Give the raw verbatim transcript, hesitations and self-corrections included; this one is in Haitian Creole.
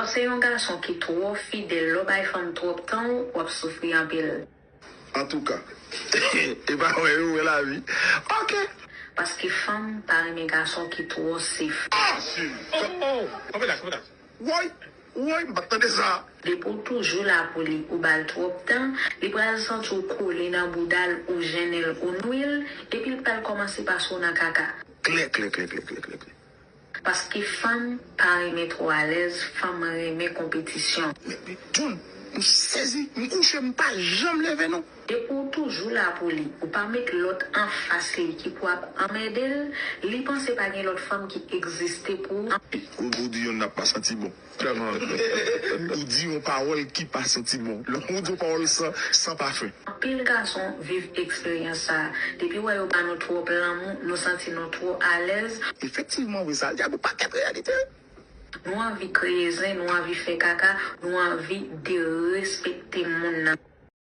Se yon gason ki twò fidèl, lè w bay fanm twòp tan w, w ap soufri anpil. Antouka, e pa wè yo wè lavi. Ok. Paske fanm pa renmen gason ki twò sef. Woy, woy, m pa t tande sa. Depi w toujou la pou li, ou ba l twòp tan, li pral santi w kole nan bouda l, ou jennen l, ou nwi l, epi l pral kòmanse pase w nan kaka. Klè, klè, klè, klè, klè, klè, klè. Paske fanm pa renmen twò alèz, fanm renmen konpetisyon. Men, men, John, m sezi, m kouche, m pa janm leve non. Depi w toujou la pou li, ou pa met lòt anfas li ki pou ap anmède l, li panse pa gen lòt fanm ki egziste pou ou. Ou, ou di yon n ap pa santi bon. Ou di yon pawòl ki pa santi bon. Lè ou di yon pawòl san, san pafen. Anpil gason viv eksperyans sa a. Depi w wè yo ba nou twòp lanmou, nou santi nou twò alèz. Efektivman, wi, sa di ak yon pakèt reyalite. Nou anvi kreye zen, nou anvi fè kaka, nou anvi derespekte moun nan.